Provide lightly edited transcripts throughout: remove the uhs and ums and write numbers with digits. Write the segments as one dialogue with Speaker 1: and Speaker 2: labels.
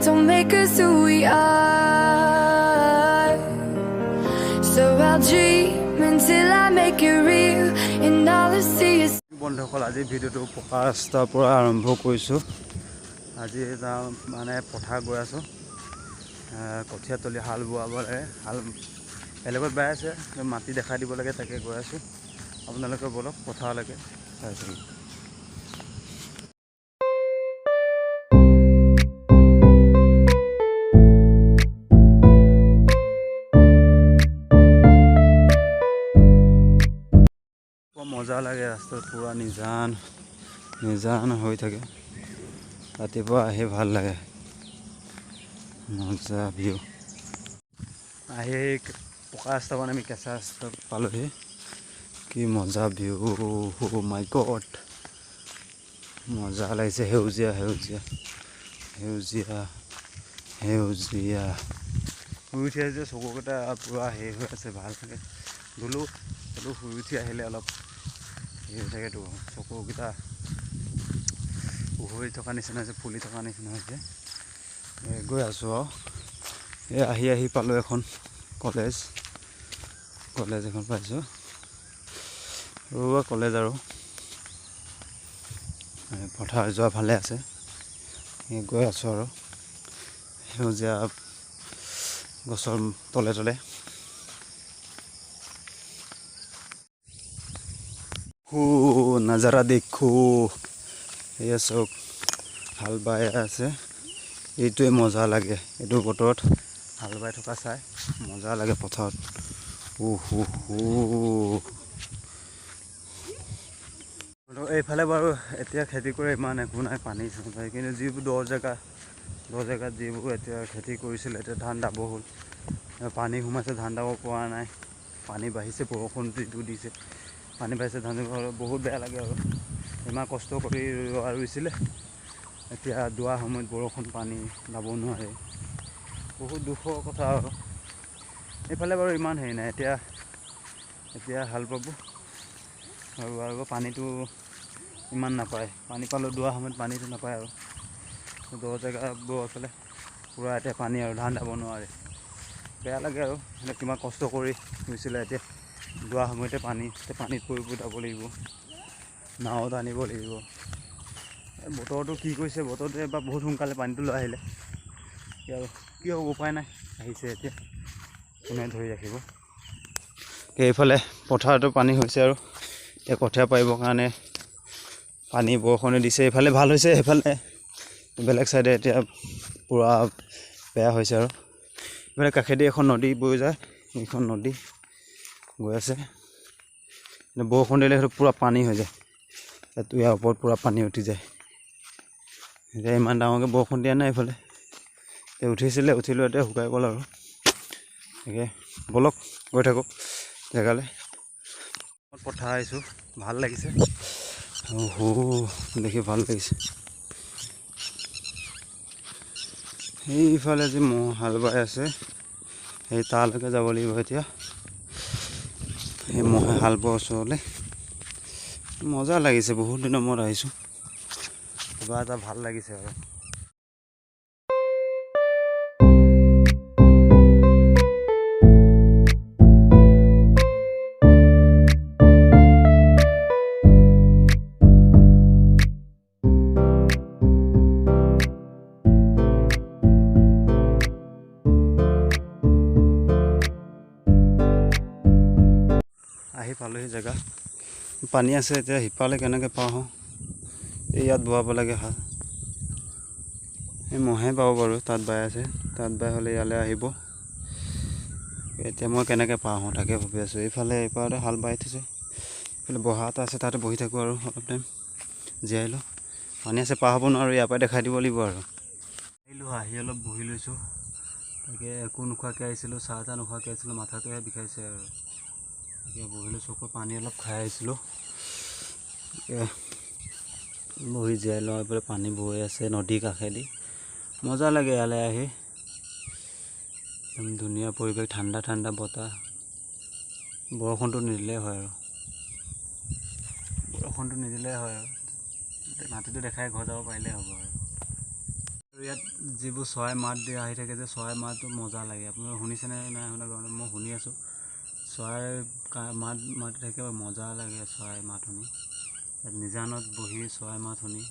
Speaker 1: don't make us who we are. So I'll dream until I make it real, and all I see is.
Speaker 2: বন্ধুসকল, আজি ভিডিঅ'টো পকা ৰাস্তাৰ পৰা আৰম্ভ কৰিছোঁ। আজি এটা মানে পথাৰ গৈ আছোঁ। কঠীয়া তলি হাল বোৱাব লাগে। হাল বেলেগত বাই আছে, মাটি দেখাই দিব লাগে, তাকে গৈ আছোঁ। আপোনালোকে ব'লক পথাৰলৈকে চাই থাকি। মজা লাগে, ৰাস্তাত পূৰা নিজান নিজান হৈ থাকে। ৰাতিপুৱা আহি ভাল লাগে, মজা ভিউ। আহি পকা ৰাস্তা পৰা আমি কেঁচা ৰাস্তা পালোহি। কি মজা ভিউ, মাই গড, মজা লাগিছে। সেউজীয়া সেউজীয়া সেউজীয়া সেউজীয়া। শুই উঠি আহিছে, চকুকেইটা পূৰা হেৰি হৈ আছে, ভাল লাগে। ধুলোঁ ধুলোঁ, শুই উঠি আহিলে অলপ হেৰি হৈ থাকেতো, চকুকেইটা উহৰি থকা নিচিনা হৈছে, ফুলি থকা নিচিনা হৈছে। গৈ আছোঁ আৰু এই আহি আহি পালোঁ এখন কলেজ। কলেজ এখন পাইছোঁ, সৰু কলেজ আৰু পথাৰ যোৱা ভালে আছে। গৈ আছোঁ আৰু সেউজীয়া গছৰ তলে তলে। হু, নাজাৰা দেখো। এয়া চাওক, হাল বাই আছে। এইটোৱে মজা লাগে, এইটো বতৰত হাল বাই থকা চাই মজা লাগে পথাৰত। হু হু। এইফালে বাৰু এতিয়া খেতি কৰে ইমান একো নাই, পানী চানী, কিন্তু যিবোৰ দ জেগাত যিবোৰ এতিয়া খেতি কৰিছিলে, এতিয়া ধান দাব হ'ল, পানী সোমাইছে, ধান দাব পৰা নাই। পানী বাঢ়িছে, বৰষুণ যিটো দিছে, পানী বাঢ়িছে, ধান বহুত বেয়া লাগে আৰু। ইমান কষ্ট কৰি ৰুইছিলে, এতিয়া দোৱাৰ সময়ত বৰষুণ পানী দাব নোৱাৰে, বহুত দুখৰ কথা আৰু। এইফালে বাৰু ইমান হেৰি নাই, এতিয়া এতিয়া হাল বাব আৰু পানীটো ইমান নাপায়, পানী পালেও দোৱাৰ সময়ত পানীটো নাপায় আৰু। দ জেগাবোৰ এইফালে পূৰা এতিয়া পানী আৰু ধান দাব নোৱাৰে, বেয়া লাগে আৰু। মানে কিমান কষ্ট কৰি ৰুইছিলে, এতিয়া দোৱাৰ সময়তে পানী, এতিয়া পানীত পৰি পৰি যাব লাগিব, নাৱত আনিব লাগিব। বতৰটো কি কৰিছে, বতৰটো এবাৰ বহুত সোনকালে পানীটো লৈ আহিলে আৰু কি হ'ব, উপায় নাই, আহিছে এতিয়া কোনে ধৰি ৰাখিব। এইফালে পথাৰতো পানী হৈছে আৰু এতিয়া কঠীয়া পাৰিবৰ কাৰণে পানী বৰষুণে দিছে। এইফালে ভাল হৈছে, সেইফালে বেলেগ চাইডে এতিয়া পূৰা বেয়া হৈছে আৰু। এইফালে কাষেদি এখন নদী বৈ যায়, এইখন নদী গৈ আছে। বৰষুণ দিলে সেইটো পূৰা পানী হৈ যায়, তাত ইয়াৰ ওপৰত পূৰা পানী উঠি যায়। এতিয়া ইমান ডাঙৰকৈ বৰষুণ দিয়া নাই, এইফালে এতিয়া উঠিছিলে, উঠিলোঁ, এতিয়া শুকাই গ'ল আৰু। তাকে ব'লক গৈ থাকোঁ জেগালৈ। পথাৰ আহিছোঁ, ভাল লাগিছে, দেখি ভাল লাগিছে। সেইফালে যে ম'হ হাল বাই আছে, সেই তালৈকে যাব লাগিব এতিয়া, সেই ম'হে হাল বোৱা ওচৰলৈ। মজা লাগিছে, বহুত দিনৰ মূৰত আহিছোঁ, কিবা এটা ভাল লাগিছে আৰু। আহি পালোহি জেগা, পানী আছে এতিয়া, সিফালে কেনেকৈ পাৰ হওঁ। এই ইয়াত বোৱাব লাগে হাল, এই ম'হে পাব বাৰু, তাত বাই আছে, তাত বাই হ'লে ইয়ালৈ আহিব। এতিয়া মই কেনেকৈ পাৰ হওঁ তাকে ভাবি আছোঁ। এইফালে এইপাৰতে হাল বাই থৈছে, এইফালে বহা এটা আছে, তাতে বহি থাকোঁ আৰু অলপ টাইম জীয়াই লওঁ। পানী আছে, পাৰ হ'ব নোৱাৰোঁ, ইয়াৰ পৰাই দেখাই দিব লাগিব আৰু। আহিলোঁ, আহি অলপ বহি লৈছোঁ, তাকে একো নোখোৱাকৈ আহিছিলোঁ, চাহ তাহ নোখোৱাকৈ আহিছিলোঁ, মাথাটোহে বিষাইছে আৰু। তাকে বহিলোঁ, চকুৰ পানী অলপ খাই আহিছিলোঁ, বহি জীয়াই লওঁ। এইফালে পানী বৈ আছে নদীৰ কাষেদি, মজা লাগে ইয়ালৈ আহি, একদম ধুনীয়া পৰিৱেশ, ঠাণ্ডা ঠাণ্ডা বতাহ। বৰষুণটো নিদিলেই হয় আৰু, বৰষুণটো নিদিলেই হয় আৰু, মাটিটো দেখাই ঘৰ যাব পাৰিলেই হ'ব আৰু। আৰু ইয়াত যিবোৰ চৰাই মাত দি আহি থাকে যে, চৰাই মাতটো মজা লাগে। আপোনালোকে শুনিছেনে নাই শুনা? মই শুনি আছোঁ, চৰাই মাত মাতি থাকে, মজা লাগে চৰাই মাত শুনি। ইয়াত নিজানত বহি চৰাই মাত শুনি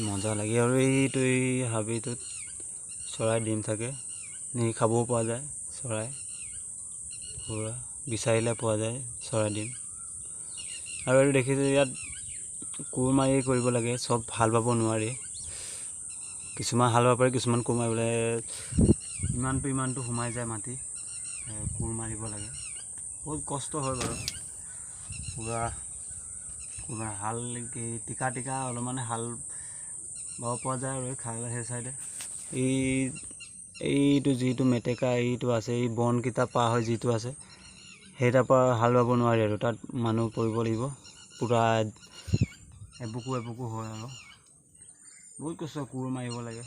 Speaker 2: মজা লাগে। আৰু এইটো এই হাবিটোত চৰাই ডিম থাকে, নি খাবও পৰা যায়। চৰাই পূৰা বিচাৰিলে পোৱা যায় চৰাই ডিম। আৰু এইটো দেখিছোঁ, ইয়াত কোৰ মাৰি কৰিব লাগে, চব হাল বাব নোৱাৰি। কিছুমান হাল বাব পাৰি, কিছুমান কোৰ মাৰিব লাগে। ইমানটো ইমানটো সোমাই যায় মাটি, কোৰ মাৰিব লাগে, বহুত কষ্ট হয় বাৰু। পূৰা কোৰ হাল টিকা টিকা অলপমান হাল বাব পৰা যায়। আৰু খাই সেই চাইডে এইটো যিটো মেটেকা এইটো আছে, এই বনকেইটা পাৰ হৈ যিটো আছে, সেই তাৰ পৰা হাল বাব নোৱাৰি আৰু তাত মানুহ পৰিব লাগিব। পূৰা এবুকু এবুকু হয় আৰু বহুত কষ্ট। কোৰ মাৰিব লাগে,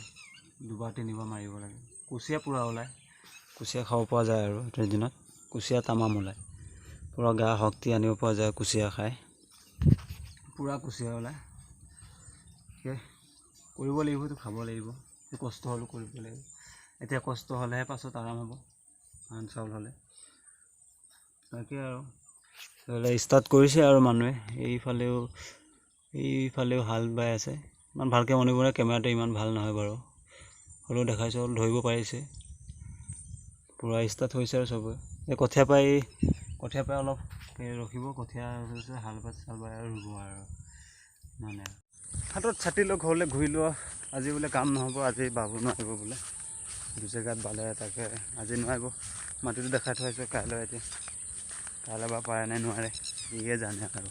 Speaker 2: দুবাৰ তিনিবাৰ মাৰিব লাগে। কুচিয়া পূৰা ওলায়, কুচিয়া খাব পৰা যায়। আৰু এইটো দিনত কুচিয়া তামাম ওলায়, পূৰা গা শক্তি আনিব পৰা যায় কুচিয়া খাই, পূৰা কুচিয়া ওলায়। কৰিব লাগিব, সেইটো খাব লাগিব, কষ্ট হ'লেও কৰিব লাগিব। এতিয়া কষ্ট হ'লেহে পাছত আৰাম হ'ব, ধান চাউল হ'লে। তাকে আৰু ষ্টাৰ্ট কৰিছে আৰু মানুহে। এইফালেও এইফালেও হাল বাই আছে। ইমান ভালকৈ মনিব নাই, কেমেৰাটো ইমান ভাল নহয় বাৰু, হ'লেও দেখাইছোঁ, অলপ ধৰিব পাৰিছে। পূৰা ষ্টাৰ্ট হৈছে আৰু চবৰে এই কঠীয়া পাই, কঠীয়া পাই অলপ ৰখিব, কঠীয়া হৈছে, হাল বাই চাল বাই আৰু ৰুব আৰু মানে হাতত ছাতি লৈ ঘৰলৈ ঘূৰি লোৱা। আজি বোলে কাম নহ'ব, আজি বাব নোৱাৰিব বোলে, দুজেগাত বালে, তাকে আজি নোৱাৰিব। মাটিটো দেখাই থৈছোঁ, কাইলৈ এতিয়া কাইলৈ বা পাৰে নে নোৱাৰে সিয়ে জানে আৰু।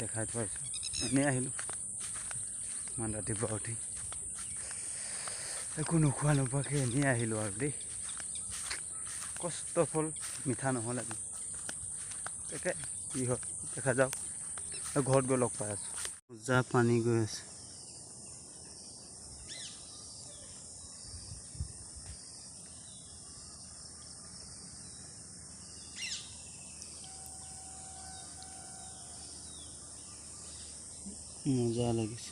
Speaker 2: দেখাই থৈছোঁ, এনেই আহিলোঁ ইমান ৰাতিপুৱা উঠি, একো নোখোৱা নোপোৱাকৈ এনেই আহিলোঁ আৰু দেই। কষ্ট ফল মিঠা নহ'ল আজি, তাকে কি হয় দেখা যাওক। ঘৰত গৈ লগ পাই আছোঁ। মজা পানী গৈ আছে। মজা লাগিছে।